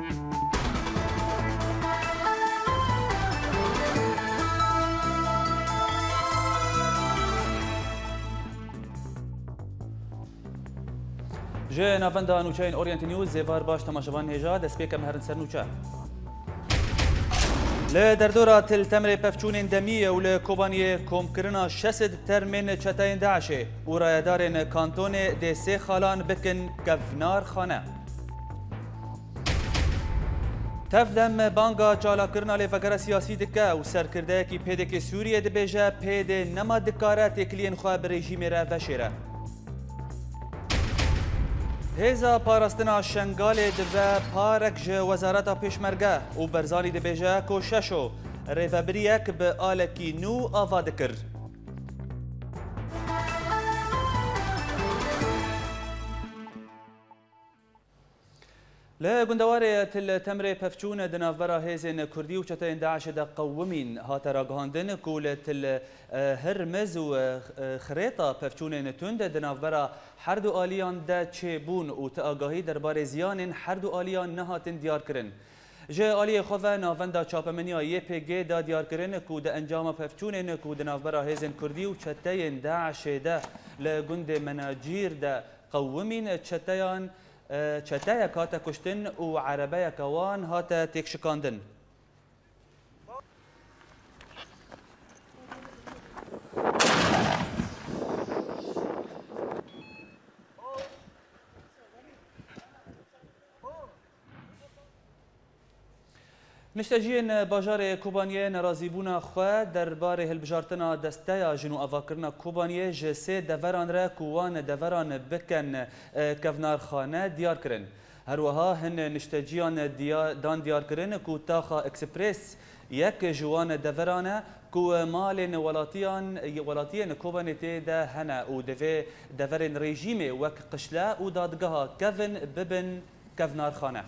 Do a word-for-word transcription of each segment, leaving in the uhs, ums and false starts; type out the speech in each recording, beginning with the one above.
Ji navenda nûçeyên Orient News, zêvar baş temaşevan hêja, destpêk em herin ser nûçe. Li derdora Til Temrê pevçûnên demî û li Kobaniyê komkirina şesid termên çeteyên DAIŞê û rayedarên kantonê dê sê xalan bikin kevnarxane. Tevdem banga çalakirina lêvegera siyasî dike û serkirdeyekî P D K Sûriyê dibêje, P D nema dikare têkiliyên xwe bi rejîmê re veşêre. Hêza parastina Şengalê dibe parek ji Wezareta Pêşmerge û Barzanî dibêje ku Şeşo rêvebiriyek bi alekî nû ava dikir. Li gundewarê Til Temrê pevçûn di navbera hêzên Kurdî û çeteyên DAIŞê de qewimîn. Hate ragihandin ku li Til, e, Hirmiz û, e, Xirêta pevçûnên tund di navbera her du aliyan de çêbûn û ti agahî derbarê ziyanên her du aliyan nehatin diyarkirin. Ji aliyê xwe ve navenda çapemeniya Y P G da diyarkirin ku di encama pevçûnên ku di navbera hêzên Kurdî û çeteyên DAIŞê de li gundê Menacîr de qewimîn çeteyan, e, çeteyek hate kuştin û erebeyeke wan hate têkşikandin. Nişteciyên bajarê Kobaniyê nerazîbûna xwe derbarê hilbijartina Desteya Jin û Avakirina Kobaniyê ji sê deveran re ku wan deveran bikin, e, kevnarxane diyar kirin. Her wiha hin nişteciyan diya-, dan diyar kirin ku taxa Express yek ji wan deveran e ku malên welatiyan, welatiyên Kobanê tê de hene û divê deverên rejîmê wek qişle û dadgeha kevin bibin kevnarxane.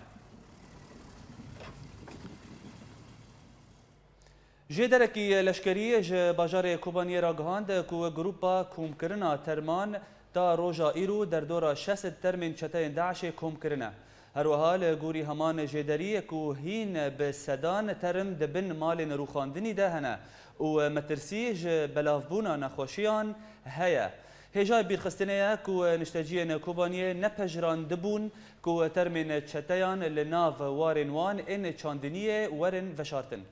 Jêderekî leşkerî ji bajarê Kobaniyê ragihand ku grupa komkirina terman ta roja îro derdora şesid termên çeteyên DAIŞê kom kirine. Her wiha li gorî heman jêderiyê ku hîn bi sedan term di bin malên rûxandinî de hene û metirsî ji belavbûna nexweşiyan heye. Hêjayê bîrxistinê ye ku nişteciyên Kobaniyê nepejirandibûn ku termên çeteyan li nav warên wan ên çandiniyê werin veşartin.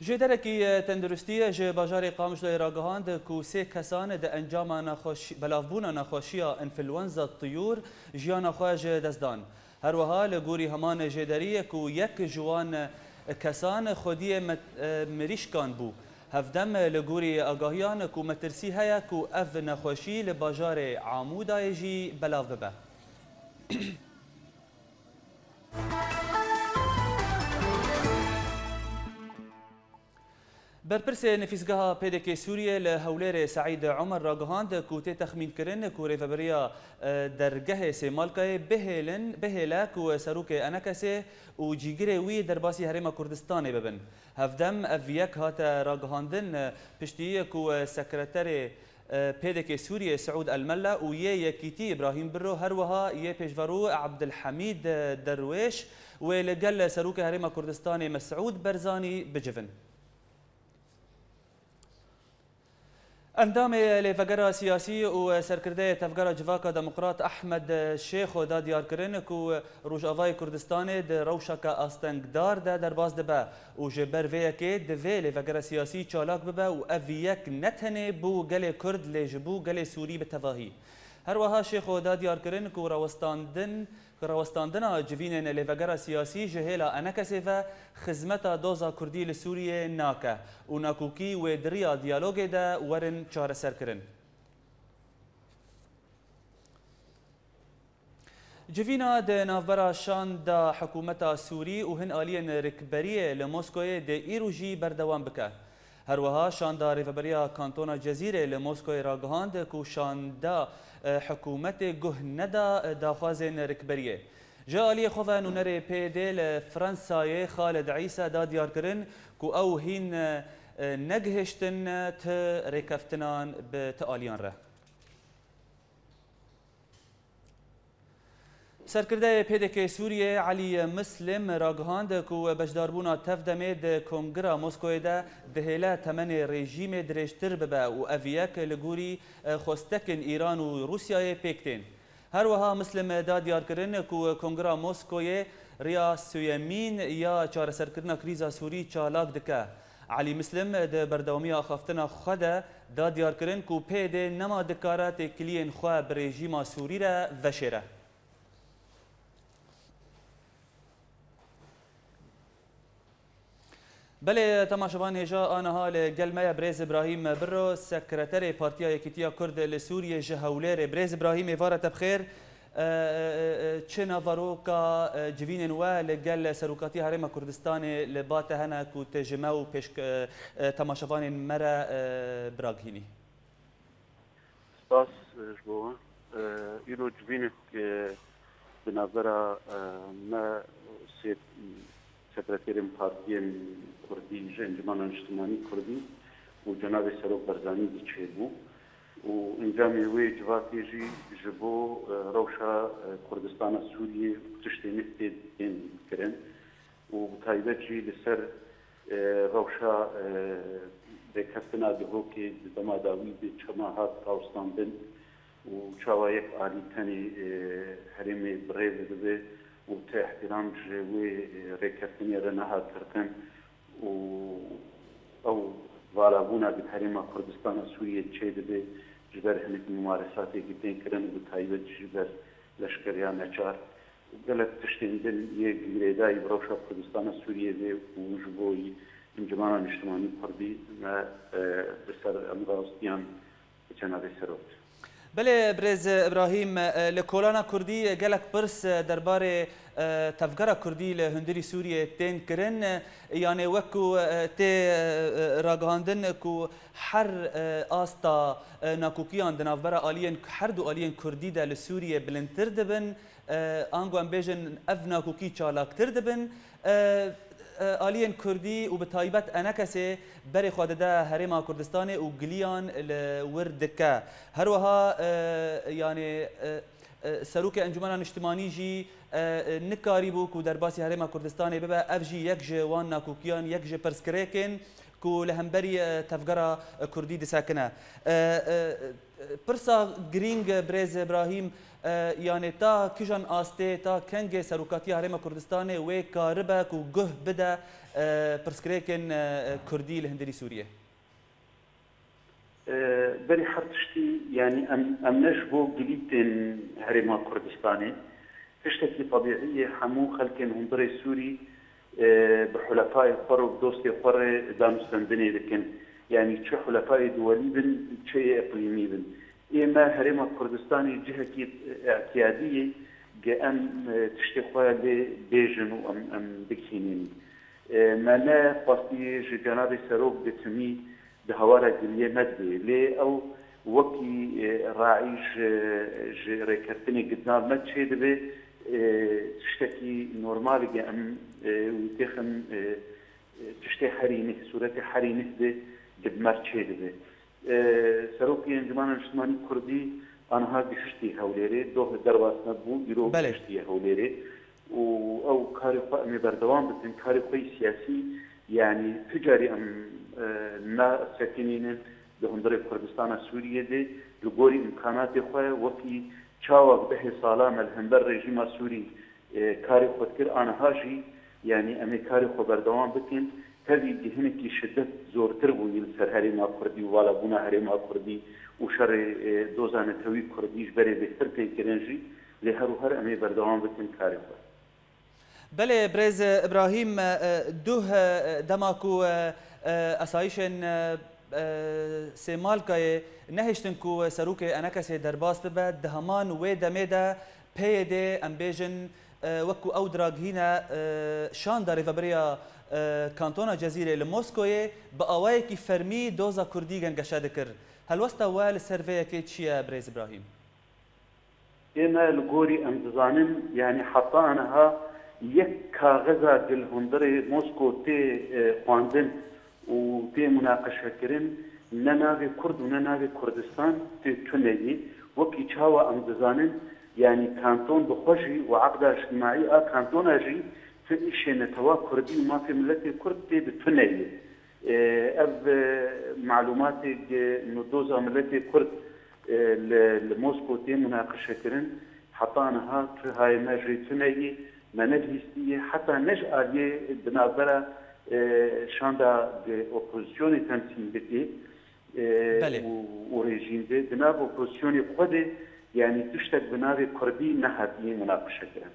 Jêderekî tenduristiyê ji bajarê Qamişloyê ragihand ku sê kesan di encama nexweşî-, belavbûna nexweşiya înfluenza tuyûr jiyana xwe ji dest dan. Her wiha li gorî heman jêderiyê ku yek ji wan kesan xwediyê met-, e, mirîşkan bû. Hevdem li gorî agahiyan ku metirsî heye ku ev nexweşî li bajarê Amûdayê jî belav bibe. Berpirsê nifîsgeha P D K Sûriyê li Hewlêrê Seîd Omer ragihand ku tê texmînkirin ku rêveberiya, e, dergehê Sêmalkayê bihêlin, bihêle ku serokê ENKSê û cîgirê wî derbasî Herêma Kurdistanê bibin. Hevdem ev yek hate ragihandin, e, piştî ku, e, sekreterê P D K Sûriyê Siûd El Mella û yê Yekîtî Îbrahîm Birro, her wiha yê pêşverû Ebdilhemîd Derwêş wê li gel Serokê Herêma Kurdistanê Mesûd Berzanî bicivin. Endamê Lêvegera Siyasî û serkirdeyê Tevgera Civaka Demokrat Ehmed Şêxo da diyarkirin ku Rojavayê Kurdistanê di rewşeke astengdar de derbas dibe û ji ber vê yekê divê lêvegera siyasî çalak bibe û ev yek ne tenê bo gelê Kurd lê ji bo gelê Sûrî bi tevahî. Her wiha Şêxo da diyarkirin ku rawestandin, ku rawestandina civînên lêvegera siyasî ji hêla ENKSê ve xizmeta doza Kurdî li Sûriyê nake û nakokî wê di riya diyalogê de werin çareserkirin. Civîna di navbera şanda hikûmeta Sûrî û hin aliyên rikberiyê li Moskoyê dê îro jî berdewam bike. Her wiha şanda Rêveberiya Kantona Cezîrê li Moskoyê ragihand ku şanda, e, hikûmetê guh neda, e, daxwazên rikberiyê. Ji aliyê xwe ve nûnerê P Y D'ê li Fransayê Xalid Îsa da diyarkirin ku ew hîn, e, negihiştin ti rêkeftinan bi ti aliyan re. Serkirdeyê P D K Sûriyê Elî Mislim ragihand ku beşdarbûna tevdemê di Kongira Moskoyê de dihêle temenê rejîmê dirêjtir bibe û ev yek li gorî xwestekên Îran û Rûsyayê pêk tên. Her wiha Mislim da diyarkirin ku Kongira Moskoyê riya sêyemîn ya çareserkirina krîza Sûrî çalak dike. Elî Mislim di berdewamiya axaftina xwe de da diyarkirin ku P Y D nema dikare têkiliyên xwe bi rejîma Sûrî re veşêre. Belê, temaşevan hêja aniha li gel me ye birêz Îbrahîm Birro, sekreterê Partiya Yekîtiya Kurd li Sûriyê ji Hewlêrê. Birêz Îbrahîm, êvara te bi xêr. E, e, e, çi navaroka, e, civînên we li gel Serokatiya Herêma Kurdistanê li ba te hene ku tu ji me û pêş, e, e, temaşevanên me re, e, biragihînî? Spas, e, ji bo we. E, îro civînek, e, di navbera, e, me sê sekreterên partiyên Kurdî ji Encûmena Niştimanî Kurdî û Cenabê Serok Barzanî de çêbû û encamê wê civatê jî ji bo, e, rewşa, e, Kurdistana Sûriyê û tiştê nû tê, tên kirin û bi taybet jî li ser, e, rewşa, e, rêkeftina Duhokê di dema dawî de çima hat rawestandin û çawa yek alî tenê, e, herêmê bi rê ve dibe û ti îhtîram ji wê, e, rêkeftinê re nehat girtin û ew valabûna di herêma Kurdistana Sûriyê çêdibe, ji ber hinek mumaresatê ku tên kirin û bi taybet ji ber leşkeriya neçar û gelek tiştên din yê girêdayî bi rewşa Kurdistana Sûriyê ve û ji bo yî Encûmena Niştimanî Kurdî me, e, bi ser em rastiyan Cenabê Serok. Belê, birêz Îbrahîm, e, li kolana Kurdî gelek pirs, e, derbarê, e, tevgera Kurdî li hundirî Sûriyê tên kirin. E, yanê wek ku, e, tê, e, e, ragihandin ku her, e, asta, e, nakokiyan di navbera aliyên, her du aliyên Kurdî de li Sûriyê bilindtir dibin, e, ango em bêjin ev nakokî çalaktir dibin. E, e, aliyên Kurdî û bi taybet ENKSê berê xwe dide Herêma Kurdistanê û giliyan li wir dike. Her wiha, e, yanê, e, e, Serokê Encûmena Niştimanî jî, e, e, nikarîbû ku derbasî Herêma Kurdistanê bibe. Ev jî yek ji wan nakokiyan, yek ji pirsgirêkên ku li hemberî, e, tevgera, e, Kurdî disekine. E, e, Pirsa girîng, birêz Îbrahîm, e, yanê ta kijan astê, ta kengê Serokatiya Herêma Kurdistanê wê karibe ku guh bide, e, pirsgirêkên, e, Kurdî li hundirî Sûriyê? E, berî her tiştî, yanî em, em ne ji bo gilî tên Herêma Kurdistanê. Tiştekî tebîî ye, hemû xelkên hundirê Sûrî, e, bi hulefayê xwe re û bi dostê xwe re danûstendinê dikin. Yanî çi hulefayê duwelî bin, çi yê eqlîmî bin. Ê me Herêma Kurdistanê cihekî îtiyadî ye, ge em, e, tiştê xwe lê bêjin û em, em bigihînîn. E, me ne xwestî ji Cenabê Serok bi timî di hewara giliyê me dibê. Lê ew wekî, e, raî ji, ji rêkeftinê gidnar me çêdibe, e, tiştekî normal e, em, e, wî têxin, e, e, tiştê herî neh, sûretê herî neh de di me çêdibe. E, Serokê Encûmena Niştimanî Kurdî aniha gihiştî Hewlêrê, doh li derbas nebû, îro Belê. gihiştiye Hewlêrê û ew karê xwe em ê berdewam bikin, karê xwe yî siyasî, yanî tu carî em, e, nasekinînin di hundirê Kurdistana Sûriyê de, li gorî îmkanatê xwe, wekî çawa bi dehê sala me li hember rejîma Sûrî, e, karê xwe dikir, aniha jî, yanî em ê karê xwe berdewam bikin. Tevî gihinekî şidet zortir bûyî li ser herêma Kurdî û valabûna herêma Kurdî û şerê, e, doza netewî Kurdî ji berê bêhtir tê kirin jî, lê her û her em ê berdewam bikin karê xwe. Belê, birêz Îbrahîm, e, duh, e, dema ku, e, e, esayîşên, e, e, Sêmalkayê nehiştin ku serokê ENKSê derbas bibe, di heman wê demê de P Y D, em bêjin, e, wek ku ew diragihîne, e, şanda rêvebiriya, e, Kantona Cezîrê li Moskoyê, bi awayekî fermî doza Kurdî gengeşe dikir. Helwesta we li ser vê yekê çi ye, birêz Îbrahîm? Ê me li gorî em dizanin, yanî heta aniha yek kaxeza ku li hundirê Mosko tê, e, xwendin û tê munaqeşekirin, ne navê Kurd û ne navê Kurdistan tê tuneyê. Wekî çawa em dizanin, Yanî kanton bi xwe jî û eqda îctimaî a kantona jî ti îşê netewa kurdî û mafê miletê kurd tê di tune ye. E, ev, e, malûmatê gi nû doza miletê kurd, e, li, li Mosko tê munaqeşekirin, heta niha tu hayê me jê tune ye, me nebihîstiye, heta ne ji aliyê di navbera, e, şanda gi opozisyonê temsîl dike, e, Belê. û, û rejîm de, di nav opozisyonê xwe de, yanî tiştek bi navê kurdî nehatiye munaqeşekirin.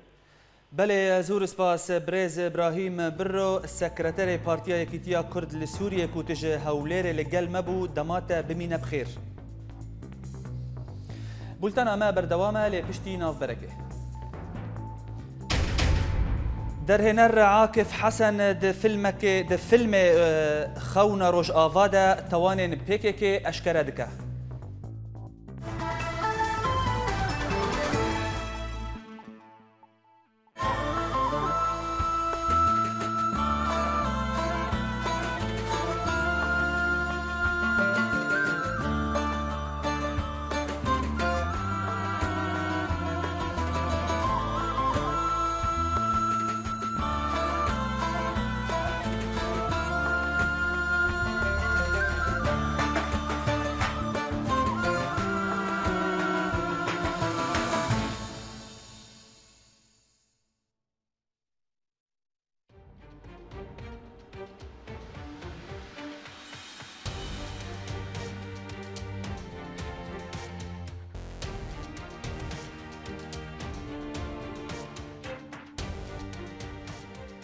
Belê, zûr spas, birêz Îbrahîm Birro, sekreterê Partiya Yekîtiya Kurd li Sûriyê ku tu ji Hewlêrê li gel me bû, dema te bimîne bi xêr. Bultena me berdewam e, lê piştî navberekê. Derhêner Akif Hesen di filmekê, di filmê, e, Xewna Rojava de tawanên P K K eşkere dike.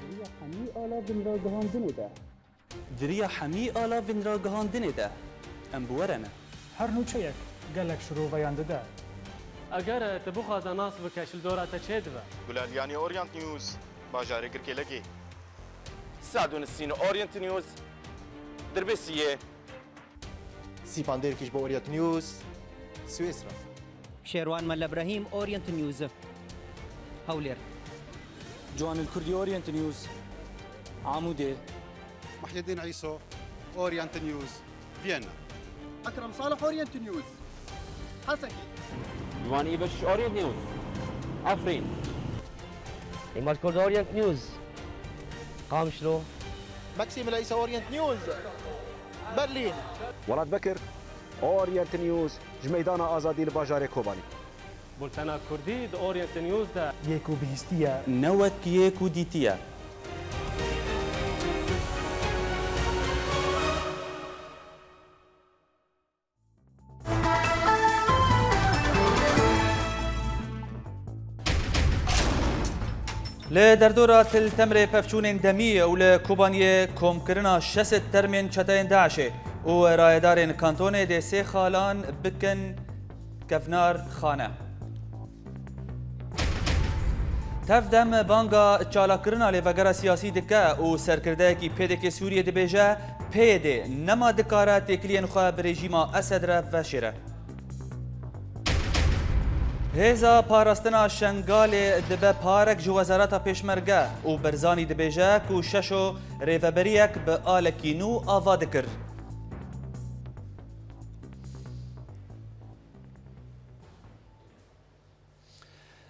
Di riya hemî ala vinragihandinê de. Di riya hemî ala vinragihandinê de. Em bi we re ne. Her nûçeyek gelek şiroveyan dide. Eger tu bixwaze nas bike, ji li dora te çê dibe. Gulaliyanî Orient News, bajarê Girkêlegê. Sadûnisîn Orient News, Dirbêsiyê. Sîpan Dêrkiş bo Orient News, Swêsra. Şêrwan Melle Brahîm, Orient News, Hewlêr. Ciwanil Kurdî, Orient News, Amûdê. Muhyiddin Îso, Orient News, Viyana. Ekrem Salih, Orient News, Hesekê. Ciwanî Beşiş, Orient News, Efrîn. Îmad Kurd, Orient News, Qamişlo. Maxim Leysa, Orient News, Berlîn. Welat Bekir, Orient News, ji Meydana Azadî li bajarê Kobanî. Bultena Kurdî di Orient News de. Yê ku bihîstiye. Ne wek yê ku dîtiye. Li derdora Til Temrê pevçûnên demî û li Kobaniyê komkirina şesit termên çeteyên DAIŞê û rayedarên kantonê dê sê xalan bikin kevnar xane. Tevdem banga çalakirina lêvegera siyasî dike û serkirdeyekî P D K Sûriyê dibêje, P Y D nema dikare têkiliyên xwe bi rejîma Esed re veşêre. Hêza parastina Şengalê dibe parek ji Wezareta Pêşmerge û Barzanî dibêje ku Şeşo rêveberiyek bi alekî nû ava dikir.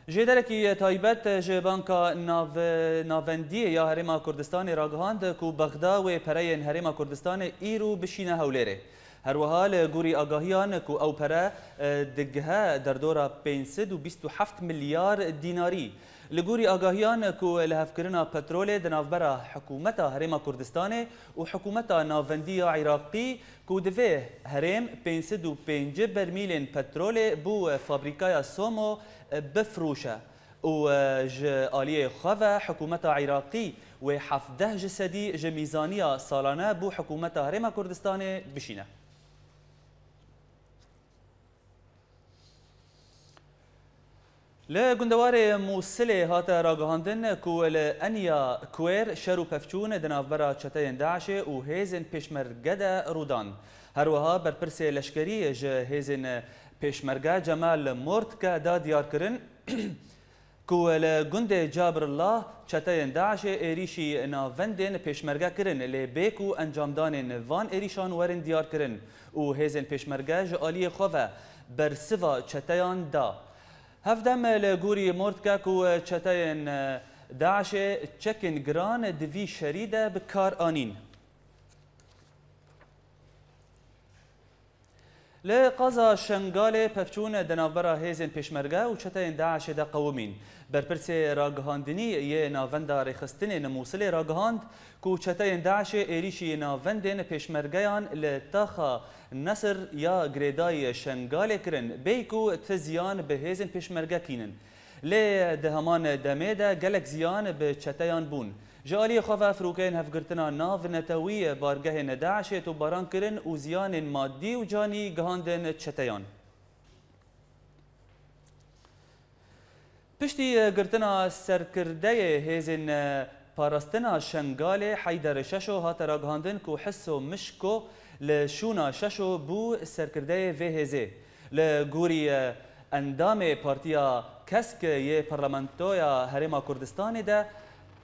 Jêderekî taybet ji Banka Nav-, Navendiyê ya Herêma Kurdistanê ragihand ku Bexda wê pereyên Herêma Kurdistanê îro bişîne Hewlêrê. Her wiha li gorî agahiyan ku ew pere, e, digihe derdora pênc sed û bîst û heft milyar dînarî. Li gorî agahiyan ku lihevkirina petrolê di navbera Hikûmeta Herêma Kurdistanê û Hikûmeta Navendî ya Iraqî ku divê herêm pênc sed û pêncî bermîlên petrolê bo fabrîkaya Somo bifroşe û ji aliyê xwe ve hikûmeta Iraqî wê hevdeh ji sedî ji mîzaniya salane bo hikûmeta Herêma Kurdistanê bişîne. Li gundewarê Mûsilê hate ragihandin ku li Enya Kuêr şer û pevçûn di navbera çeteyên DAIŞê û hêzên Pêşmerge de rû dan. Her wiha berpirsê leşkerî ji hêzên Pêşmerge Cemal Mortke da diyarkirin ku li gundê Cabirullah çeteyên DAIŞê êrîşî navendên Pêşmerge kirin, lê bê ku encamdanên van êrîşan werin diyarkirin û hêzên Pêşmerge ji aliyê xwe ve bersiva çeteyan da. Hevdem li gorî mor dike ku çeteyên DAIŞê çekên giran di vî şerî de bi kar anîn. Li qaza Şengalê pevçûn di navbera hêzên pêşmerge û çeteyên DAIŞê de qewimîn. Berpirsê ragihandinî yê Navenda Rêxistinê li Mûsilê ragihand ku çeteyên DAIŞê êrîşî navendên pêşmergeyan li taxa Nesir ya girêdayî Şengalê kirin, bêyî ku ti ziyan bi hêzên pêşmerge tînin. Lê di heman demê de gelek ziyan bi çeteyan bûn. Ji aliyê xwe ve firokeyên hevgirtina navnetewî bargehên DAIŞê topbaran kirin û ziyanên madî û canî gihandin çeteyan. Piştî girtina serkirdeyê hêzên parastina Şengalê Heyder Şeşo hate ragihandin ku Hiso Mişko li şûna Şeşo bû serkirdeyê vê hêzê. Li gorî endamê Partiya Kesk yê Parlamentoya Herêma Kurdistanê de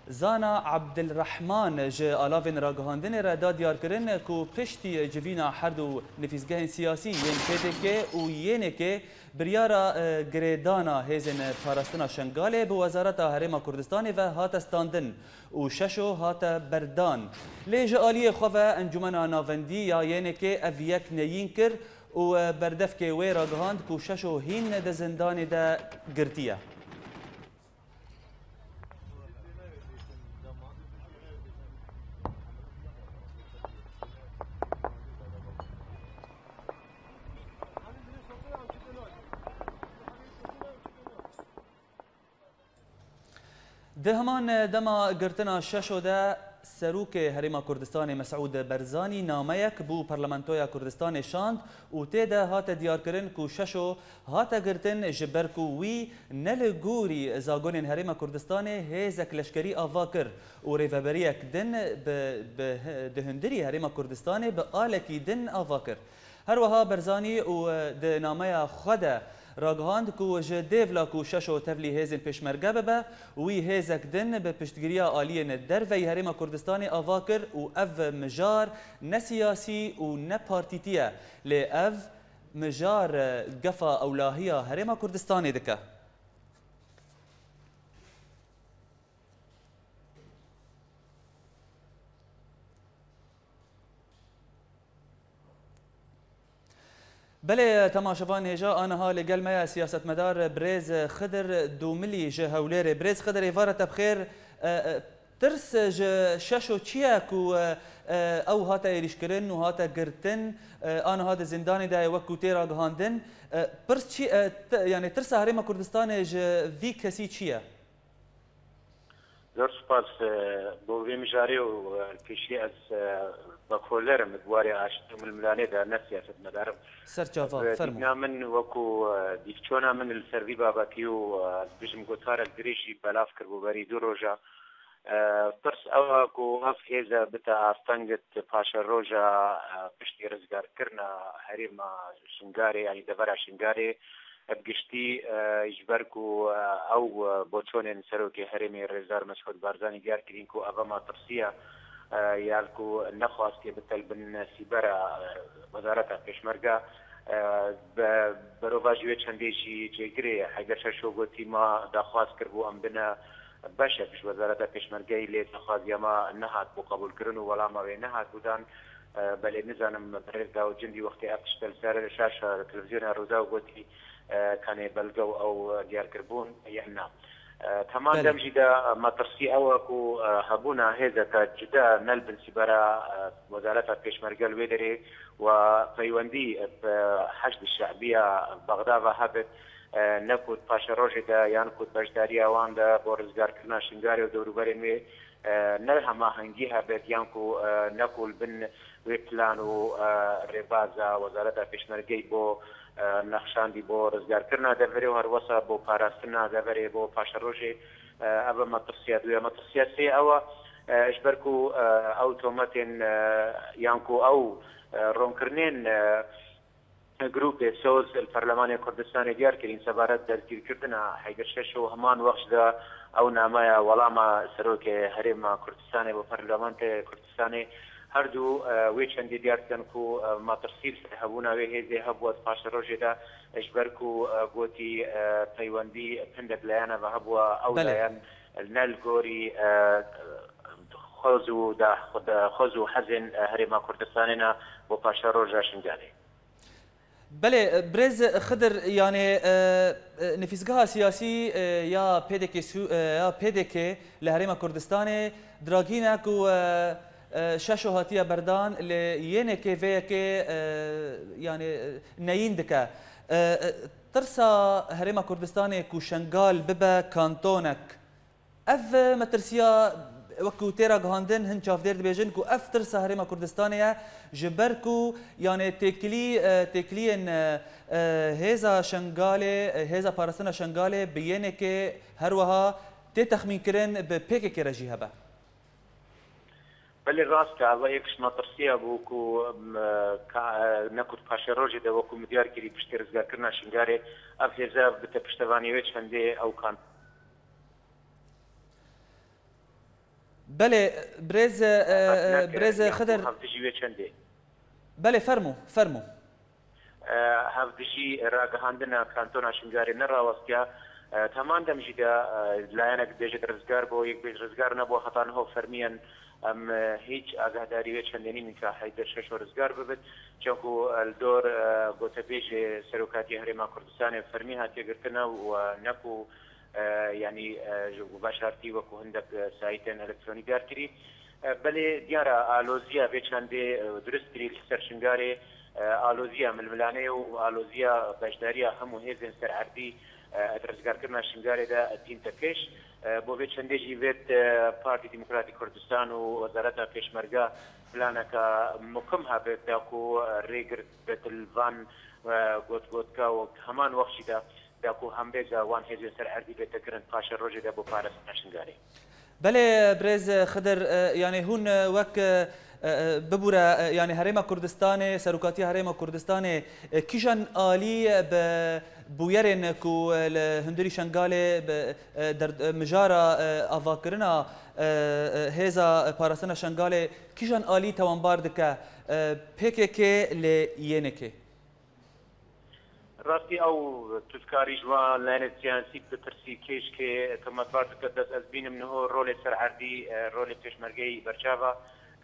Zana Abdilrehman ji alavên ragihandinê re da diyarkirin ku piştî civîna her du nivîsgehên siyasî yên P D K û Y N K biryara, e, girêdana hêzên parastina Şengalê bi Wezareta Herêma Kurdistanê ve hate standin û Şeşo hate berdan. Lê ji aliyê xwe ve Encûmena Navendî ya Y N K ev yek neyîn kir û, e, berdevkê wê ragihand ku Şeşo hîn di zindanê de girtiye. Di heman dema girtina Şeşo de Serokê Herêma Kurdistanê Mesûd Barzanî nameyek bo Parlamentoya Kurdistanê şand û tê de hate diyarkirin ku Şeşo hate girtin ji ber ku wî ne li gorî zagonên Herêma Kurdistanê hêzek leşkerî ava kir û rêveberiyek din bi, bi, di hundirî Herêma Kurdistanê bi alekî din ava kir. Her wiha Barzanî û di nameya xwe de ragihand ku ji dêvla ku Şeşo tevlî hêzên pêşmerge bibe, wî hêzek din bi piştgiriya aliyên derveyî Herêma Kurdistanê ava kir û ev mijar ne siyasî û ne partîtî ye, lê ev mijar gefa ewlahiya Herêma Kurdistanê dike. Belê, temaşevan hêja aniha li gel me ye siyasetmedar birêz Xidir Domilî ji Hewlêrê. Birêz Xidir, êvara te bi xêr. E, e, tirs ji Şeşo çi ye ku, e, e, ew hate êrîşkirin û hate girtin, e, aniha di zindanê de ye wek ku tê ragihandin? E, pirs çi, e, t-, yanî tirsa Herêma Kurdistanê ji vî kesî çi ye? Zor spas, e, bo vê mijarê û, e, pêşî ez, e, vekoler im di warê aştî û milmilanê de, ne siyasetmedar im. Ser çava, e, fermo. Dîtina min wekû, e, dîvçona min li ser vî babetî û, e, ez bijim gotarek dirêj jî belav kir bo berî du roja. E, pirs ew e ku ev hêze bite astengit paşeroja, e, piştî rizgarkirina herêma Şingarê, yanî devera Şingarê, bi giştî, e, ji ber ku, e, ew, e, boçonên Serokê Herêmê Rêzdar Mesûd Barzanî diyar kirîn ku ev e matirsiya, e, ya ku nexwastiye bite li bin sîbera, e, Wezareta Pêşmerge, e, be-, berovajî wê çendê jî cêgirê Heyder Şeşo gotî, ma daxwaz kiribû em bine beşek ji Wezareta Pêşmergeyê, lê daxwaziya me nehat bû qebûlkirin û welama wê nehat bû dan. E, belê nizanim birêz Dawud Cindî wextê ev tişt li ser şaşa televîzyona Rûdaw gotî, e, tenê belge û ew diyar kiribûn yan na. E, heman Belê. dem jî de metirsî ew e ku, e, hebûna hêzeke cuda ne li bin sîbera, e, Wezareta Pêşmerge li wê derê we peywendî bi Heşd Şebiya Bexda ve hebit, e, ne ku di paşerojê de yan ku di beşdariya wan de bo rizgarkirina Şingalê û dewrûberên wê, e, ne hemahengî hebit yan ku, e, ne ku li bin wê plan û, e, rêbaza Wezareta Pêşmergeyê bo, e, nexşandî bo rizgarkirina deverê û herwesa bo parastina deverê bo paşerojê, e, ev e metirsiya dû ye. Metirsiya sê ew e, e, ji ber ku, e, ew tometên, e, yan ku ew, e, ronkirinên, e, Grûpê Soz li Perlemanê Kurdistanê diyar kirîn sebaret destgîrkirina Heyder Şeşo, heman wext de ew nameya welama Serokê Herêma Kurdistanê bo Perlemanê Kurdistanê Her du, e, wê çendê diyar dikin ku, e, metirsî li ser hebûna wê hêzê hebûwe di paşerojê de, e, ji ber ku, e, gotî, e, peywendî hindek layene ve hebûwe, ew Belê. layen ne li gorî, e, xwez û da-, xwez û hezên, e, Herêma Kurdistanê ne bo paşeroja Şingalê. Belê, birêz Xidir, yanî, e, e, nifîsgeha siyasî, e, ya P D K Sü-, e, ya P D K li Herêma Kurdistanê diragîne ku, e, e, şeşo hatiye berdan, lê Y N K vê yekê, e, yanî, e, neyîn dike. E, e, tirsa Herêma Kurdistanê ku Şengal bibe kantonek, Ev metirsiya, wekî tê ragihandin, hin çavdêr dibêjin ku ev tirsa Herêma Kurdistanê ye, ji ber ku, yanê, têkilî, e, têkiliyên, e, e, hêza Şengalê, e, hêza parastina Şengalê bi Y N K, her wiha tê texmînkirin bi P K K re jî hebe. Belê, rast e, ev yek ji metirsiya bû ku, em, ka, e, ne ku di paşerojê de, wekî min diyar kirî, piştî rizgarkirina Şingalê, ev hêza bi te piştevanî wê çendê ew kan. Belê, birêz, e, e, birêz Xidir. Hevdijî wê çendê. Belê, fermû, fermû. E, hevdijî ragihandina kantona Şingalê nerawestiya. E, heman dem jî de, e, layenek dibêjit rizgar bû, yek bêj rizgar nebû, heta niho fermiyen em, e, hîç agahdarî wê çendê nînin ka Heyder Şeşo rizgar bibit. Çunku, e, li dor, e, gotebêjê Serokatiya Herêma Kurdistanê fermî hatiye girtin û, e, ne ku e, yanî, e, ji veşartî wekû hindek, e, sayîtên elektronî diyar kirî. E, belê diyar e, aloziya vê çendê, e, durist kirî li ser Şingalê, e, aloziya milmilanê û aloziya beşdariya hemû hêzên ser erdî, e, di rizgarkirina Şingalê de tîn te pêş. E, bo vê çendê jî vêt, e, Partî Demokratîk Kurdistan û Wezareta Pêşmerge planeke mukim hebit da ku rêgir bit li van, e, gotgotka û heman wext jî de da ku hembêza wan hêzên ser erdî bête kirin paşê rojê de bo parastina Şingalê. Belê, birêz Xidir, e, yanî hûn, e, wek, e, e, bibûre, e, yanî Herêma Kurdistanê, Serokatiya Herêma Kurdistanê, e, kîjan alî bi bûyerên ku, e, li hundirî Şengalê bi, e, der-, e, mijara, e, avakirina, e, e, hêza parastina Şengalê kîjan alî tewanbar dike, e, P K K lê Y N K? Rastî ew tu dikarî ji wan layenê siyasî bitirsî, kêşkê tometbar dike dest. Ez bînim niho rolê ser erdî, e, rolê pêşmergeyî berçav e,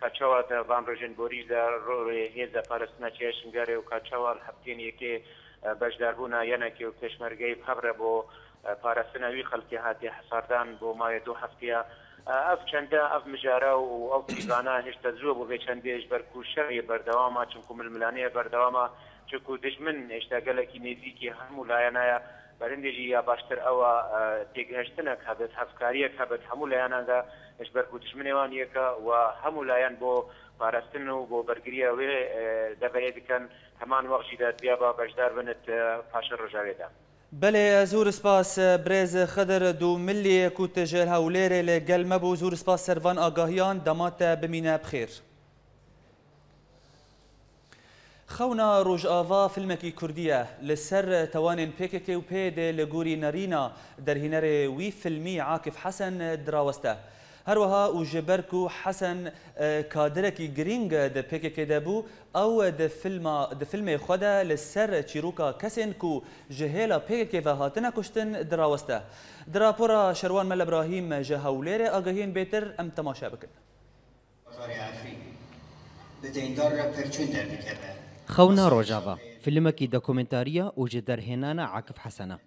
ka çawa di van rojên borî de rolê hêza parastina çiya Şingalê û ka çawa li heftiyên yekê, e, beşdarbûna Y N K û pêşmergeyî bi hev re bo, e, parastina wî xelkê hatiye hesardan bo mawê du heftiya. E, ev çende, ev mijara û ew pîvana hêşta zû bo vê çendê ji ber ku şer yê berdewam e, çunku milmilanê ye berdewam e. Çunku dijmin hêşta gelekî nêzîkî hemû layena ye. Berindê jî ya baştir ew e, e, têgihiştinek hebit, hevkariyek hebit hemû layenan de, ji ber ku dijminê wan yek e û hemû layen bo parastin û bo bergiriya wê, e, deverê dikin. Heman wext jî de diya ba beşdar bin di paşê rojavê de. Belê, zûr spas, birêz Xidir Dûmilî, ku tu ji Hewlêrê li gel me bû. Zûr spas ser van agahiyan, dema te bimîne bi xêr. Xewna Rojava filmekî kurdî ye. Li ser tawanên P K K û P Y D li gorî nerîna derhênerê wî filmî Akif Hesen diraweste. Her wiha û ji ber ku Hesen, e, kadirekî girîng di P K K de bû, ew di filma, di filmê xwe de li ser çîroka kesên ku ji hêla P K K ve hatine kuştin diraweste. Di rapora Şerwan Mel Ibrahîm ji Hewlêrê agahiyên bêtir em temaşe bikin. Bi deyndar re pir çûn derdikeve. Xewna Rojava, filmekî dokumentarî ye û ji derhênana Akif Hesen e.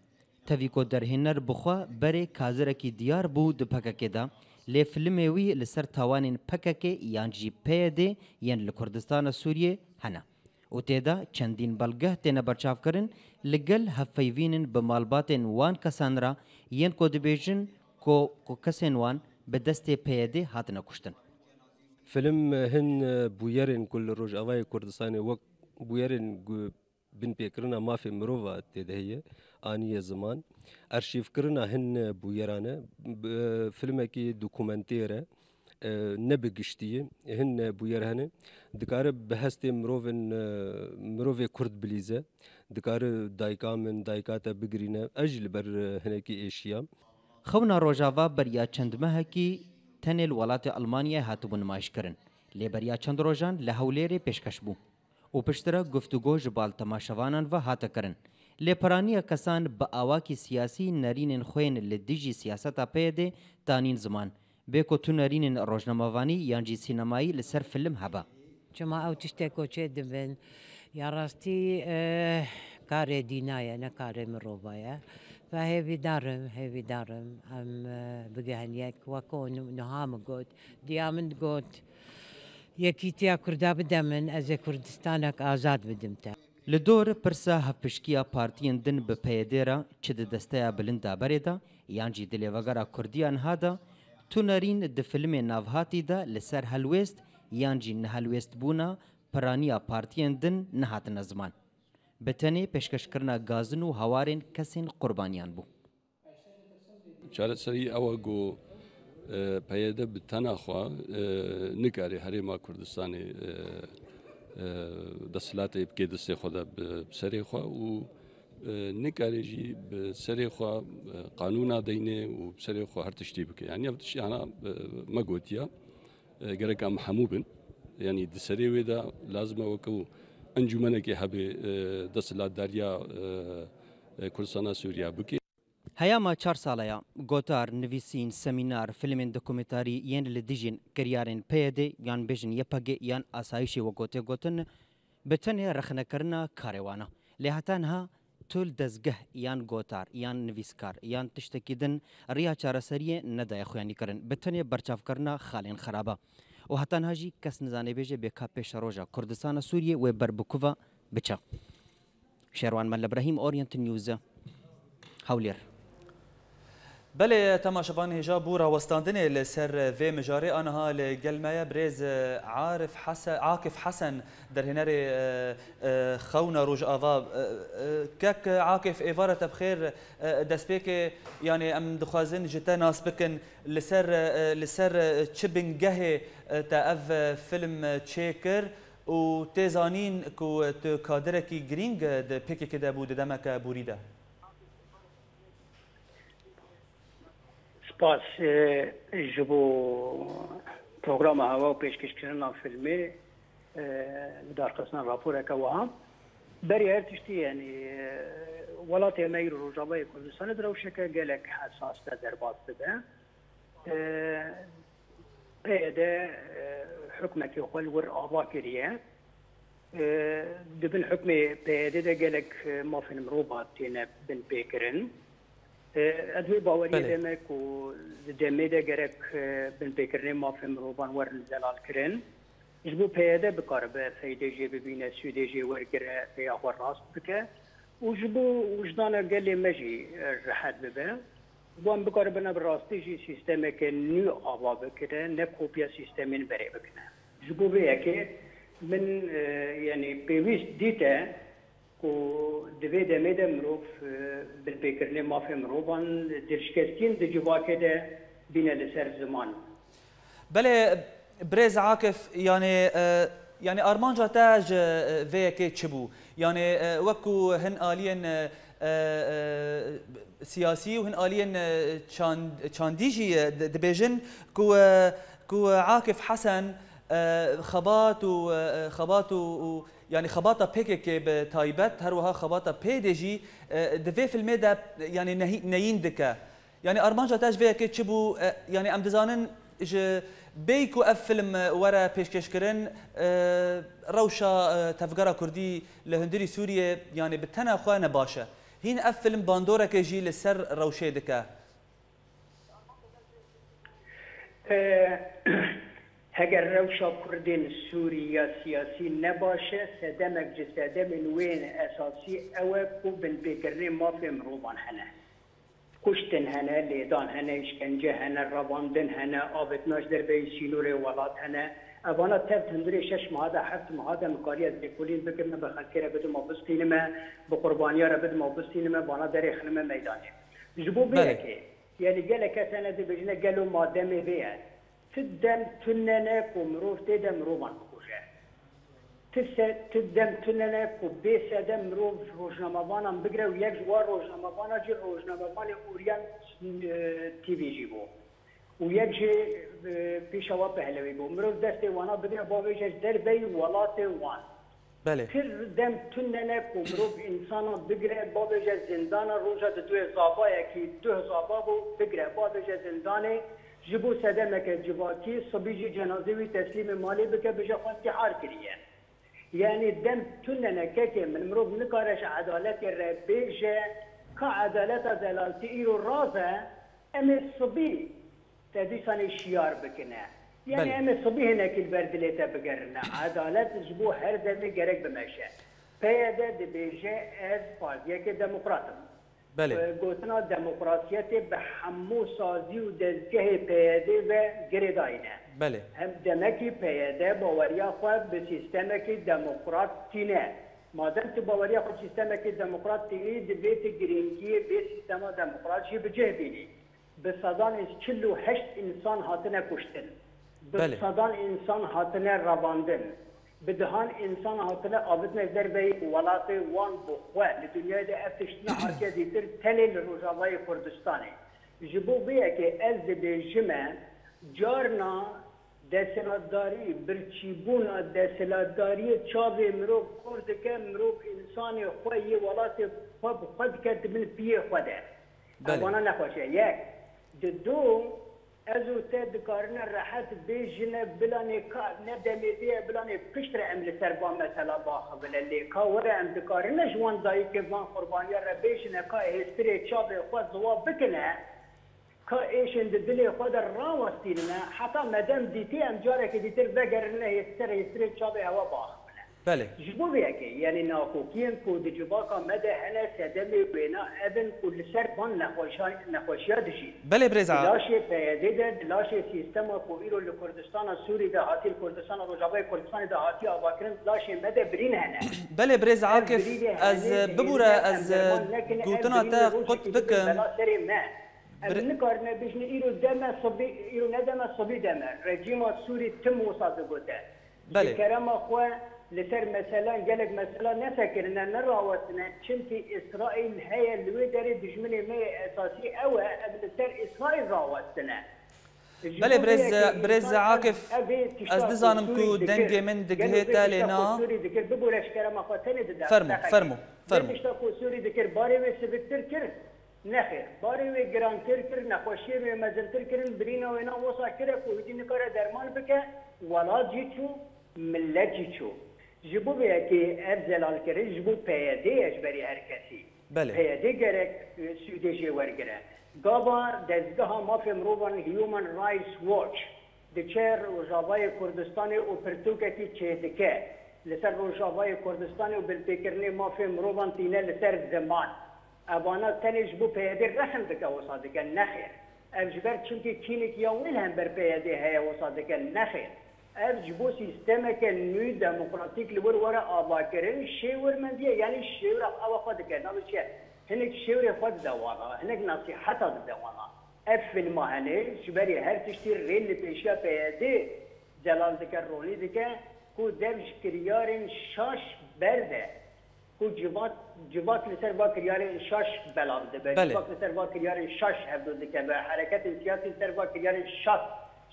Tevî ku derhêner bi xwe berê kazirekî diyar bû di P K K de, lê filmê wî li ser tawanên P K K yan jî P Y D yên li Kurdistana Sûriyê hene. Û tê de çendîn belgeh têne berçavkirin, li gel hevpeyvînin bi malbatên wan kesan re yên ku dibêjin ku, ku kesên wan bi destê P Y D hatine kuştin. Film hin bûyerên ku li Rojavayê Kurdistanê wek bûyerên ku binpêkirina mafê mirova tê de heye, aniye ziman. Arşîvkirina hin bûyeran e. Bi, filmekî dokumentêr e, e, ne bi giştî ye. Hin bûyer hene. Dikare bi hestê mirovên, e, mirovê Kurd bilîze. Dikare dayika min, dayika te bigirîne. Ez jî li ber, e, hinekî êşiyam. Xewna Rojava beriya çend mehekî tenê li welatê Elmanyayê hatibû nimayişkirin. Lê beriya çend rojan li Hewlêrê pêşkeş bû û piştre guftûgo ji bal temaşevanan ve hate kirin. Lê piraniya kesan bi awakî siyasî nerînên xwe yên li dijî siyaseta P Y D'ê tanîn ziman. Bê ku tu nerînên rojnamevanî yan jî sînemayî li ser film hebe. Çima ew tişteko çêdibin? Ya rastî, eh, karê dîna ye, ne karê mirova ye. Ve hêvîdar im, hêvîdar im em, eh, bigihin yek. Weko nu-, niha min got, diya min got, yekîtiya Kurda bide min, ez ê Kurdistanek azad bidim te. Li dor pirsa hevpişkiya partiyên din bi P Y D re, çi di desteya bilind de berê de, yan jî di lêvegera Kurdiya niha de, tu nerîn di filmê navhatî de li ser helwêst yan jî nehelwêstbûna piraniya partiyên din nehatine ziman. Bi tenê pêşkeşkirina gazin û hewarên kesên qurbaniyan bû. Çareserî ew e ku, e, P Y D bi tena xwe, e, nikare Herêma Kurdistanê, e, e, desthilatê bike destê xwe de bi, bi serê xwe û, e, nikare jî bi serê xwe, e, qanûna deyne û bi serê xwe her tiştî bike. Yanî ev tiştî hana, e, me gotiye, e, gerek em hemû bin. Yanî di serê wê de lazim e wekû encûmenekê hebe, e, desthilatdariya, e, e, Kurdistana Sûriye bike. Heyama çar saleya, gotar, nivîsîn, semînar, filmên dokumentarî yên li dijîn kiryarên P Y D yan bêjin Y P G yan asayişê wek tê gotin, bi tenê rexnekirina karê wan e. Lê heta niha tu li dezgeh yan gotar, yan nivîskar, yan tiştekî din riya çareseriyê nedaye xuyanîkirin. Bi tenê berçavkirina xalên xerab e. Û heta niha jî kes nizane bêje bê ka pêşeroja Kurdistana Sûriyê wê ber bi ku ve biçe. Şerwan Melle Brahîm, Orient News, Hewlêr. Belê, temaşevan, hêja bû rawestandinê li ser vê mijarê. Aniha li gel me ye birêz Arif Hese-, Akif Hesen, derhênerê, e, e, Xewna Rojava. E, e, kek Akif, êvara te bi xêr, e, destpêkê, yanî em dixwazin ji te nas bikin li ser, e, li ser, e, çi bingehê, e, te ev, e, film çêkir? Û tê zanîn ku tu kadirekî girîng di P K K de bû di demeke borî de. Spas, e, ji bo programa hewa û pêşkêşkirina filmê, e, lidarxistina raporeke wiha. Berî her tiştî, yanî, e, welatê me îro Rojavayê Kurdistanê di rewşeke gelek hesas de derbas dibe. E, P Y D, e, hikmekê xwe li wir ava kiriye. E, di bin hikmê P Y D de gelek, e, mafên mirovan têne binpêkirin. E, ez wê baweriyê Belê. de me ku di demê de gerek, e, binpêkirinê mafên mirovan werin zelalkirin. Ji bo P Y D bikaribe feydê jê bibîne, sûdê jê wergire, rêya xwe rast bike û ji bo wijdana gelê me jî, e, rehet bibe. Ji bo em bikaribine bi rastî jî sîstemeke nû ava bikire, ne kopya sîstemên berê bikine. Ji bo vê yekê min, e, yanî pêwîst dîte ku di vê demê de mirov, e, binpêkirinê mafê mirovan dilşikestiyên di civakê de bîne li ser ziman. Belê, birêz Akif, yanî, e, yanî armanca te ji, e, vê yekê çi bû? Yanî, e, wek ku hin aliyên, e, e, e, siyasî û hin aliyên, e, çand-, çandî jî, e, di-, dibêjin ku, e, ku Akif Hesen, e, xebat û, e, xebat û, û, yanî xebata P K K bi taybet, her wiha xebata P Y D'ê jî, e, di vê filmê de, yanî nehî-, neyîn dike. Yanî armanca te ji vê yekê çi bû? E, yanî em dizanin ji bêyî ku ev film, e, were pêşkêşkirin, e, rewşa, e, tevgera Kurdî li hundirî Sûriyê, yanî bi tena xwe ne baş e. Hîn ev film bandoreke jî li ser rewşê dike. E, heger rewşa Kurdên Sûrî ya siyasî ne baş e, sedemek ji sedemên wê yên esasî ew e ku binpêkirinê mafê mirovan hene. Kuştin hene, lêdan hene, îşkence hene, revandin hene, avêtina ji derveyî sînorê welat hene. Evana tev di hundirê şeş meha de, heft meha de min kariye ez lêkolîn bikim, min bi xelkê re bidim û bistînime, bi qurbaniya re bidim û bistînime, vana derêxinime meydanê. Ji bo vê Belê. yekê, yanî gelek kes hene dibêjine gelo ma demê vê ye. Ti dem tune ne ku mirov tê de mirovan bikuje. Ti se-, ti dem tune ne ku bê sedem mirov rojnamevanan bigire û yek ji wan rojnamevanan jî rojnamevanê Orient, e, T V jî bû. Û yek jî e, pêşewa Pehlewî bû. Mirov destê wana bigire, bavêje ji derveyî welatê wan. Belê. Pir dem tune ne ku mirov însana bigire, bavêje zindana, roja di duê zabayekî, duh zaba bû, bigire, bavêje zindanê, ji bo sedemeke civakî, sibî jî cenazê wî teslîmê malê bike, bije xwe întîhar kiriye. Yanî dem tune ne kekê min, mirov nikare ji edaletê re bêje, ka edaleta delaltî îro raz e, em ê sibî te dîsanê şiyar bikine. Yanî Belê. em ê sibî hinekî li ber dilê te bigerine. Edalet ji bo her demê gerek bimeşe. P Y D dibêje ez partiyeke demokrat im. Belê. Gotina demokrasiyetê bi hemû sazî û dezgehê P Y D ve girêdayî ne. Belê. Hem demekî P Y D baweriya xwe bi sîstemekî demokrat tîne. Madem tu baweriya xwe bi sîstemekî demokrat tînî, divê tu girîngiyê vê sîstema demokrat jî bi cih bînî. Bi sedan û çil û heşt însan hatine kuştin. Bi Belê. sedan însan hatine revandin. Bi dihan însan hatine avitine ji derveyî welatê wan bi xwe. Li dinyayê de ev tişt nehatiye dîtir tenê li Rojavayê Kurdistanê. Ji bo vê yekê ez dibêjime, carna desthilatdarî, birçîbûna desthilatdariyê çavê mirov kor dike, mirov însanê xwe yê welatê xwe bi xwe dike di bin piyê xwe de. Belê. Evana nexweş e. Yek. Di du, ez û te dikarine rehet bêjine, bilanê ka ne demê vê ye, bilanê piştre em li ser van mesela baxivine. Lê ka were em dikarine ji wan dayikê van qurbaniya re bêjine ka hêstirê çavê xwe ziwa bikine, ka êşên di dilê xwe de rawestînine, heta me dem dîtî em carekê dîtir vegerine hêstir, hêstirê çavê hewa baxivine. Belê. Ji bo vê yekê, yanî nakokiyên ku di civaka me de hene sedemê wêna ev in ku li ser van nexweşa-, nexweşiya dijîn. Belê birêz Di Ak. laşê P Y D de, di laşê sîstema ku îro li Kurdistana Sûrî de hatiye, li Kurdistana Rojavayê Kurdistanê de hatiye avakirin, di laşê me de birîn hene. Belê birêz Ev Akif, birînê ez, hene, bibûre, hênî de ez, em derman nekin, ev gotina birînê te rojekî qut bibe bikim. bela serê me. Em Bire- nikarine bêjin îro deme sibî, îro ne deme sibî deme. Rejîma Sûrî tim wisa digote. Belê. Ji kerema xwe li ser meselan, gelek mesela nesekirine, nerawestine, çimkî Îsraîl heye li wê derê dijminê me yê esasî ew e, em li ser Îsraîl rawestine. Ji Belê bo vê birêz, yekê birêz însan ev, Akif, ev ê tişta ez ku nizanim Sûrî ku dikir, dengê min gelo digihê vê te lê tişta ku na. Sûrî dikir, bibûre ji kerema xwe tenê dide Fermo, fermo, fermo. Vê tişta ku Sûrî dikir, barê wê siviktir kir. Nexêr, barê wê girantir kir, nexweşiyên wê mezintir kirin, birîna wê na wisa kire ku hîdî nikare derman bike, welat jî çû, millet jî çû. Ji bo vê yekê ev zelalkirin ji bo P Y D ye ji berî her kesî. Belê. P Y D gerek, e, sûdê jê wergire. Gava dezgeha mafê mirovan Human Rights Watch diçe Rojavayê Kurdistanê û pirtûkekî çêdike li ser Rojavayê Kurdistanê û binpêkirinê mafê mirovan tîne li ser ziman. Evana tenê ji bo P Y D rexm dike wisa dike, nexêr. Ev ji ber çimkî kînekî ya wê li hember P Y D heye wisa dike, nexêr. Ev ji bo sîstemeke nû demokratîk li wir were avakirin, şêwirmendiye, yanî şêwira ewa xwe dike. Navê çi ye? Hinek şêwirê xwe dide wana, hinek nesîheta dide wana. Ev fîlma hene, ji berî her tiştî rê li pêşiya P Y D zelal dike, ronî dike ku dev ji kiryarên şaş berde. Ku civak, civak li ser va kiryarên şaş belav dibe. Belê. Civak li ser va kiryarên şaş hevdû dikeve. Hereketên siyasî li ser va kiryarên şaş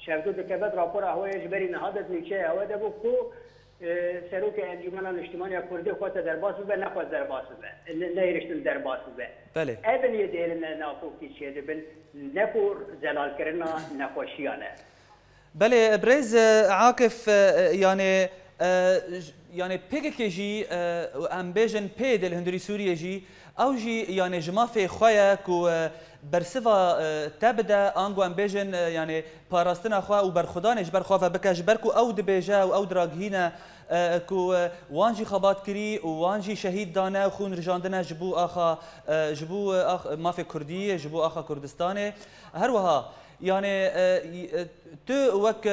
hevdû dikeve. Rapora hewa ye ji berî niha de di nîçeya hewa de bû ku, e, Serokê Encûmena Niştimanî ya Kurdî xweste derbas bibe, nexwest derbas bibe. Ne, nehêriştin derbas bibe. Belê. Ev in yê dihêlin nakokî çêdibin, ne ku zelalkirina nexweşiyan e. Belê, birêz, e, Akif, e, e, yanê, e, j-, yanê P K K jî, e, em bêjin P Y D li hundirî Sûriyê jî, ew jî yanê ji mafê xwe ye ku, e, bersiva, e, te bide, ango em bêjin, e, yanê parastina xwe û berxwedanê ji ber xwe ve bike, ji ber ku ew dibêje û ew diragihîne, e, ku, e, wan jî xebat kirî û wan jî şehîd dane û xûn rijandine ji bo axa, e, ji bo, e, ax-, mafê Kurdî, ji bo axa Kurdistanê. Her wiha, yanê, e, y-, e, tu wek, e,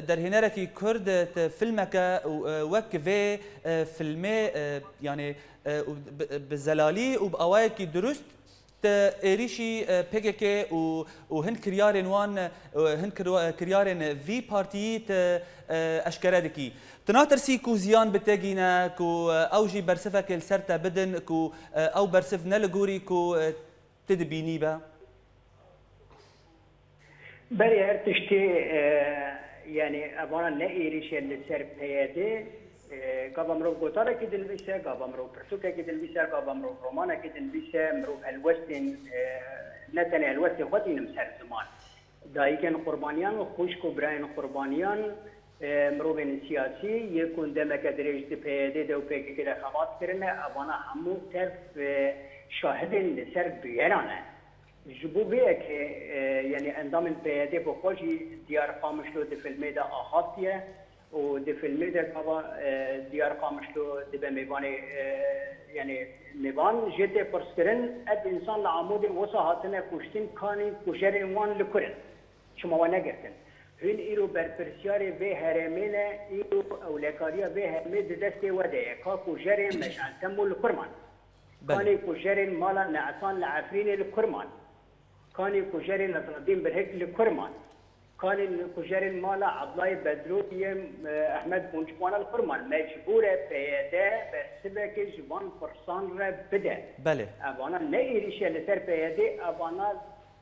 derhênerekî Kurd, e, tu filmeke û, e, wek vê, e, filmê, e, yanê, e, û bi, bi zelalî û bi awayekî durust tu êrîşî, e, P K K û, û hin kiryarên wan, e, hin kirwa-, kiryarên vî partiyî tu, e, eşkere dikî. Tu natirsî ku ziyan bi te gîne, ku, e, ew jî bersivekê li ser te bidin, ku, e, ew bersiv ne li gorî ku, e, tu dibînî be? Berê her tiştê, e, yani evana ne êrîşe li ser P Y D, e, gava mirov gotarekî dinivîse, gava mirov pirtûkekî dinivîse, gava mirov romanekî dinivîse, mirov helwestên, e, ne tenê helwestên xwe dînim ser ziman. Dayikên qurbaniyan, xwişk û birayên qurbaniyan, e, mirovên siyasî, yê ku demeke dirêj di P Y D de û P K K de xebat kirine, evana hemû tev, e, şahidên li ser bûyera ne. Ji bo vê yekê, e, yani endamên P Y D bi xwe jî Diyar Qamişlo di filmê de axaftiye û di filmê de gava, e, Diyar Qamişlo dibe mêvanê, e, yani mêvan jê tê pirskirin, ev însan li Amûdê wisa hatine kuştin, kanî kujerên wan li kur in? Çima we negirtin? Hûn îro berpirsyarê vê herêmê ne, îro ewlekariya vê herêmê di destê we de ye. Ka kujerên Meşal Temo li kur man? Belê. Kanê kujerên mala Nesan li Efrînê li kur man? Kanê kujerên Nasreddîn Birhik li kur man? Kanê kujerên mala Abdulay Bedro yên, e, Ehmed Gunçkwana li kur man? Mecbûr e P Y D bersivekê ji van pirsan re bide. Belê. Evana ne êrîşe li ser P Y D, evana,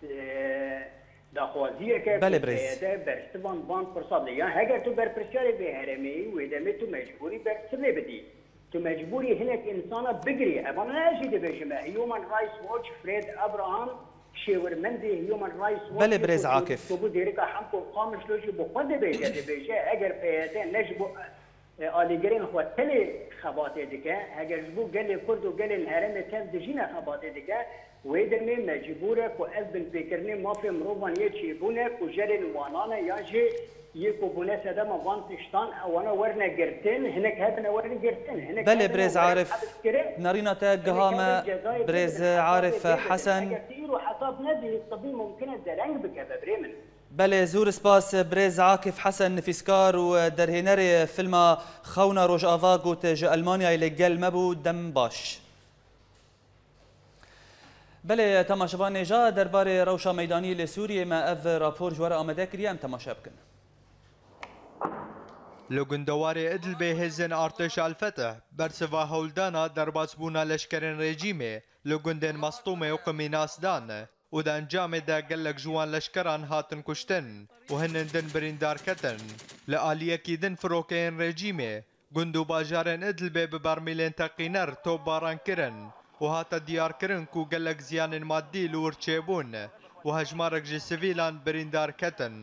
e, daxwaziyeke Belê, ku birêz. P Y D bersivan van pirsa bide. Yan heger tu berpirsyarê vê herêmê yî, wê demê tu mecbûrî bersivê bidî. Tu mecbûrî hinek însana bigirî. Evana ez jî dibêjim, e, Human Rights Watch, Fred Abraham, şêwirmendê Human Rights Watch Belê, birêz Akif. Ku bû dêrika Hemko Qamişlo jî bi xwe dibêje, dibêje, eger P Y D ne ji bo, e, alîgirên xwe tenê xebatê dike, eger ji bo gelê Kurd û gelên herêmê tev dijî ne xebatê dike, wê demê mecbûr e ku ev binpêkirinê mafê mirovan yê çêbûne, kujerên wanan e, yan jî yê ku bûne sedema van tiştan, ewana werne girtin, hinek hebine werin girtin, hinek Belê, hebine birêz werin Arif, hepis kirin, nerîna te hinek giha me, hebin cezayê birêz bigrin, hesabê Arif bigrin. Hesen. Eger tu îro hesab nedî, tibî mumkin e dereng bikeve, birê min. Belê, zûr spas, birêz Akif Hesen, nivîskar û derhênerê filma Xewna Rojava got ji Elmanyayê li gel me bû, dem baş. Belê, temaşevan hêja, derbarê rewşa meydanî li Sûriyê me ev rapor ji we re amade kiriye, em temaşe bikin. Li gundewarê Idlibê hêzên artêşa El-Fetih bersiva hewldana derbasbûna leşkerên rejîmê li gundên Mestûmê û Qimînas dan û di encamê de gelek ji wan leşkeran hatin kuştin û hinên din birîndar ketin. Li aliyekî din firokeyên rejîmê gund û bajarên Idlibê bi bermîlên teqîner topbaran kirin û hate diyarkirin ku gelek ziyanên madî li wir çêbûn û hejmarek ji sivîlan birîndar ketin.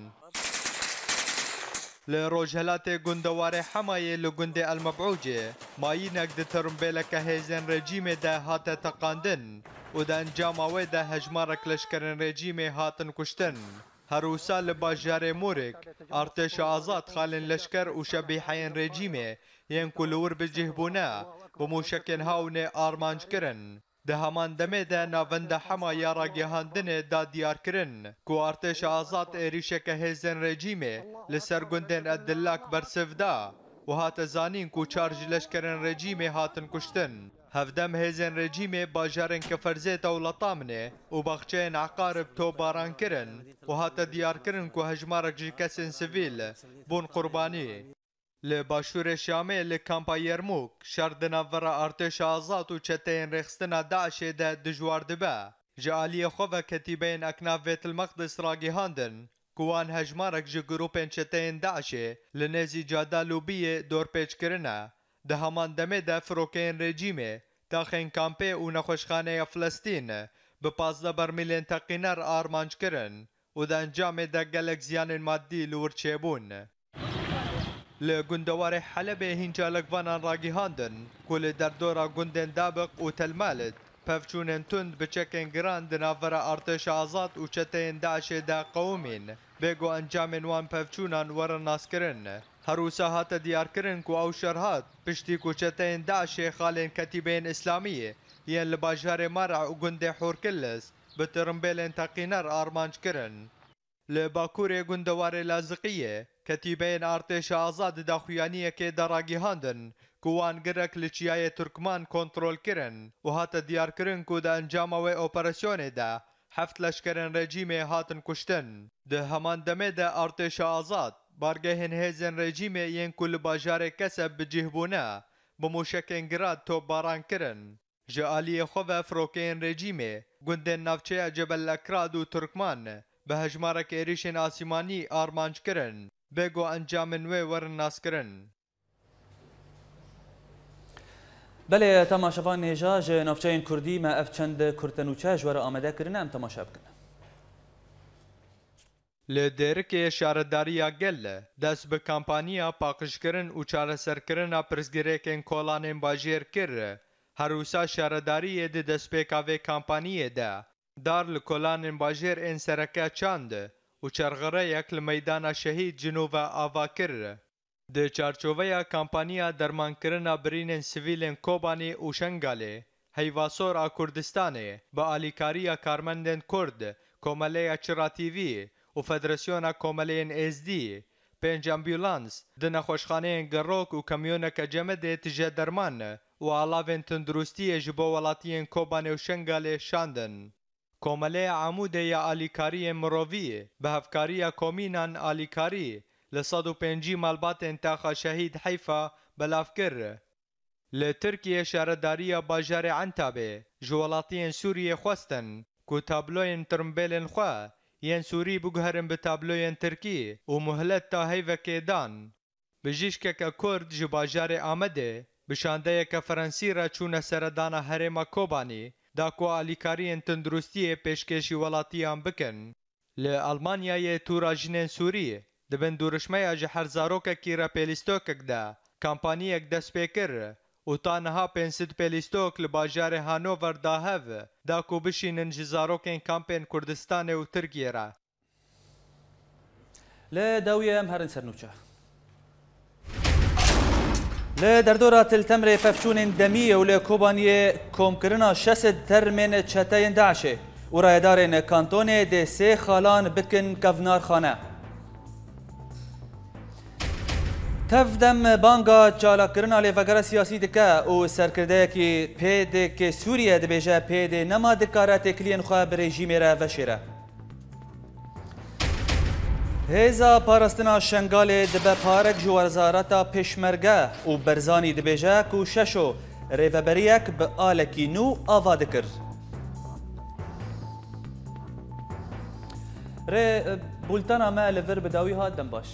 Li rojhilatê gundewarê Hemayê li gundê El Mebûcê mayînek di tirimbêleke hêzên rejîmê de hate teqandin û di encama wê de hejmarek leşkerên rejîmê hatin kuştin. Her wisa li bajarê Mûrik, artêşa azad xalên leşker û şebîheyên rejîmê yên ku li wir bi cih bûne, bi mûşekên hawnê armanc kirin. Di heman demê de navenda Hema ya ragihandinê da diyarkirin ku artêşa azad êrîşeke hêzên rejîmê li ser gundên Eddillak bersiv da û hate zanîn ku çar ji leşkerên rejîmê hatin kuştin. Hevdem hêzên rejîmê bajarên Keferzêta û Letamnê û baxçeyên Eqarib topbaran kirin û hate diyarkirin ku hejmarek ji kesên sivîl bûn qurbanî. Li başûrê Şamê li kampa Yermûk şer di navbera artêşa azad û çeteyên rêxistina DAIŞê de dijwar dibe. Ji aliyê xwe ve ketîbeyên Eknaf Bêtilmeqdis ragihandin ku wan hejmarek ji grûpên çeteyên DAIŞê li nêzî Cada Lûbiyê dorpêç kirine. Di heman demê de firokeyên rejîmê taxên kampê û nexweşxaneya Filistîn bi pazdeh bermîlên teqîner armanc kirin û di encamê de gelek ziyanên madî li wir çêbûn. Li gundewarê Helebê hîn çalakvanan ragihandin ku li derdora gundên Dabiq û Telmalit pevçûnên tund bi çekên giran di navbera artêşa azad û çeteyên DAIŞê de qewimîn, bê ku encamên wan pevçûnan werin naskirin. Her wisa hate diyarkirin ku ew şer hat piştî ku çeteyên DAIŞê xalên Ketîbeyên Îslamî yên li bajarê Mara û gundê Hûrkilis bi tirimbêlên teqîner armanc kirin. Li bakurê gundewarê Laziqiyê, ketîbeyên artêşa azad di daxuyaniyekê de ragihandin ku wan girek li çiyayê Turkman kontrol kirin û hate diyarkirin ku di encama wê operasyonê de heft leşkerên rejîmê hatin kuştin. Di heman demê de artêşa azad bargehên hêzên rejîmê yên ku li bajarê Keseb bi cih bûne, bi mûşekên Grad topbaran kirin. Ji aliyê xwe ve firokeyên rejîmê gundên navçeya Cebel Ekrad û Turkman bi hejmarek êrîşên asîmanî armanc kirin, bê ku encamên wê werin naskirin. Belê, temaşevan hêja ji navçeyên Kurdî me ev çend kurtenûçe ji we re amade kirine, em temaşe bikin. Li Dêrikê şaredariya gel dest bi kampaniya paqijkirin û çareserkirina pirsgirêkên kolanên bajêr kir. Her wisa şaredariyê di destpêka vê kampaniyê de dar li kolanên bajêr ên sereke çand û çerxireyek li meydana Şehîd Cinûve ava kir. Di çarçoveya kampaniya dermankirina birînên sivîlên Kobanê û Şengalê, Heyva Sor a Kurdistanê bi alîkariya karmendên Kurd, Komeleya Çira T V û Federasyona Komeleyên Êzdî, pênc ambulans, di nexweşxaneyên Gerok û kamyoneke cemidê tije derman û alavên tunduristiyê ji bo welatiyên Kobanê û Şengalê şandin. Komeleya Amûdê ya Alîkariyên Mirovî bi hevkariya komînan alîkarî li sed û pêncî malbatên taxa Şehîd Heyfa belav kir. Li Tirkiyê şaredariya bajarê Entabê ji welatiyên Sûriyê xwestin ku tabloyên tirimbêlên xwe yên Sûrî biguherin bi tabloyên Tirkî û muhlet ta heyvekê dan. Bijîşkeke Kurd ji bajarê Amedê bi şandeyeke Frensî re çûne seredana herêma Kobanî da ku alîkariyên tunduristiyê pêşkêşî welatiyan bikin. Li Almanyayê tûra jinên Sûrî di bin dûrişmeya ji her zarokekî re pêlîstokek de kampaniyek dest pê kir û ta niha pênc sed pêlîstok li bajarê Hanover da hev da ku bişînin ji zarokên kampên Kurdistanê û Tirkiyê re. Li dawiyê em herin ser nûçe. Li derdora Til Temrê pevçûnên demî û li Kobaniyê komkirina şeş sed termên çeteyên DAIŞê û rayedarên kantonê dê sê xalan bikin kevnarxane. Tev dem banga çalakirina lêvegera siyasî dike û serkirdeyekî P D K Sûriye dibêje P D nema dikare têkiliyên xwe bi rejîmê re veşêre. Hêza Parastina Şengalê dibe parek ji Wezareta Pêşmerge û Berzanî dibêje ku Şeşo rêveberiyek bi alekî nû ava dikir. Rê, bultena me li vir bi dawî hat, dem baş.